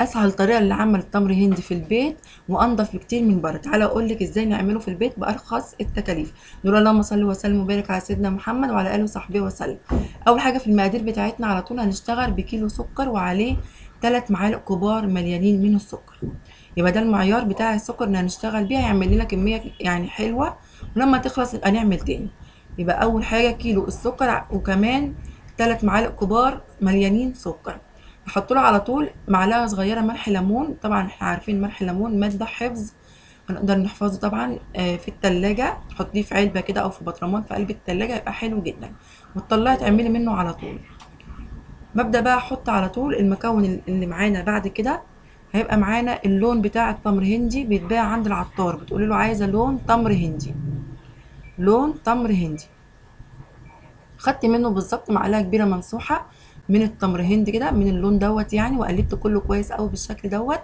اسهل طريقه لعمل التمر هندي في البيت وانضف بكتير من بره. تعالى اقول لك ازاي نعمله في البيت بارخص التكاليف. نقول اللهم صل وسلم وبارك على سيدنا محمد وعلى اله وصحبه وسلم. اول حاجة في المقادير بتاعتنا على طول هنشتغل بكيلو سكر وعليه 3 معالق كبار مليانين من السكر. يبقى ده المعيار بتاع السكر اللي هنشتغل بيه، هيعمل لنا كمية يعني حلوة، ولما تخلص نبقى نعمل تاني. يبقى اول حاجة كيلو السكر وكمان 3 معالق كبار مليانين سكر. نحط له على طول معلقه صغيرة ملح ليمون. طبعا احنا عارفين ملح الليمون مادة حفظ، هنقدر نحفظه طبعا في التلاجة. تحطيه في علبة كده او في برطمان في قلب التلاجة يبقى حلو جدا، وتطلعي تعملي منه على طول. ببدا بقى احط على طول المكون اللي معانا. بعد كده هيبقى معانا اللون بتاع التمر هندي، بيتباع عند العطار، بتقولي له عايزه لون تمر هندي، لون تمر هندي. خدت منه بالظبط معلقه كبيرة ممسوحة من التمر هندي كده، من اللون دوت يعني، وقلبت كله كويس قوي بالشكل دوت.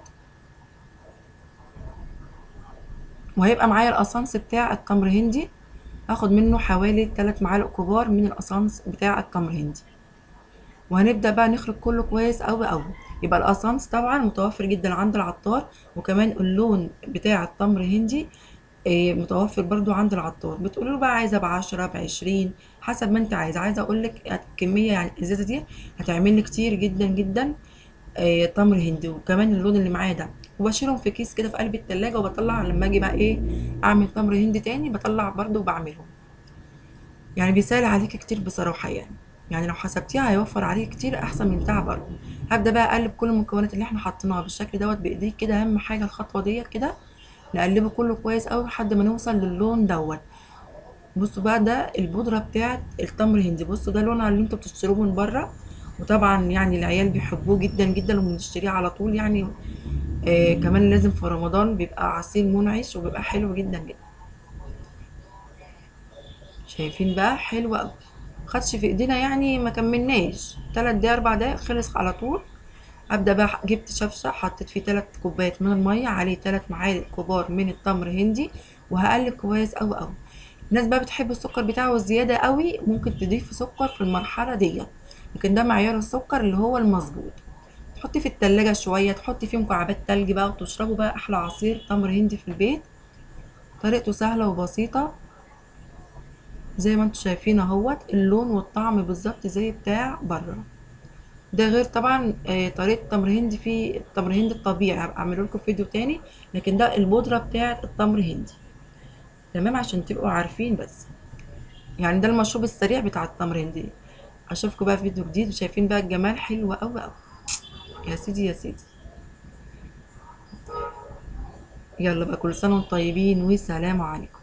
وهيبقى معايا القصانص بتاع التمر هندي، هاخد منه حوالي 3 معالق كبار من القصانص بتاع التمر هندي. وهنبدا بقى نخلط كله كويس قوي قوي. يبقى القصانص طبعا متوفر جدا عند العطار، وكمان اللون بتاع التمر هندي متوفر برضو عند العطار. بتقولوا له بقى عايزه ب10 ب20 حسب ما انت عايزه. عايزه اقول لك الكمية يعني الازازه دي هتعمل لي كتير جدا جدا تمر هندي، وكمان اللون اللي معايا ده. وبشيلهم في كيس كده في قلب التلاجة، وبطلع لما اجي بقى اعمل تمر هندي تاني بطلع برضو وبعملهم. يعني بيسهل عليك كتير بصراحة، يعني لو حسبتيها هيوفر عليك كتير احسن من بتاع بره. هبدا بقى اقلب كل المكونات اللي احنا حطيناها بالشكل دوت بايديك كده. اهم حاجة الخطوة ديت كده نقلبه كله كويس قوي لحد ما نوصل للون دوت. بصوا بقى ده البودره بتاعت التمر هندي، بصوا ده لونها اللي انتوا بتشتروه من بره، وطبعا يعني العيال بيحبوه جدا جدا وبنشتريه على طول يعني. كمان لازم في رمضان بيبقى عصير منعش وبيبقى حلو جدا جدا. شايفين بقى حلو قوي، خدش في ايدينا يعني، ما كملناش 3 دقايق 4 دقايق خلص على طول. ابدا بقى جبت شفشه حطيت فيه 3 كوبايات من المية، عليه 3 معالق كبار من التمر هندي، وهقلب كويس قوي قوي. الناس بقى بتحب السكر بتاعه زيادة قوي، ممكن تضيف سكر في المرحلة ديت، لكن ده معيار السكر اللي هو المظبوط. تحطي في التلاجة شوية، تحطي فيه مكعبات تلج بقى، وتشربوا بقى احلى عصير تمر هندي في البيت. طريقته سهلة وبسيطة زي ما انتم شايفين اهوت، اللون والطعم بالظبط زي بتاع بره. ده غير طبعا طريقه التمر هندي في التمر هندي الطبيعي، هبقى اعمله لكم فيديو تاني، لكن ده البودره بتاعه التمر هندي، تمام، عشان تبقوا عارفين بس. يعني ده المشروب السريع بتاع التمر هندي. اشوفكم بقى في فيديو جديد. وشايفين بقى الجمال حلو قوي قوي، يا سيدي يا سيدي. يلا بقى كل سنة وانتم طيبين، وسلام عليكم.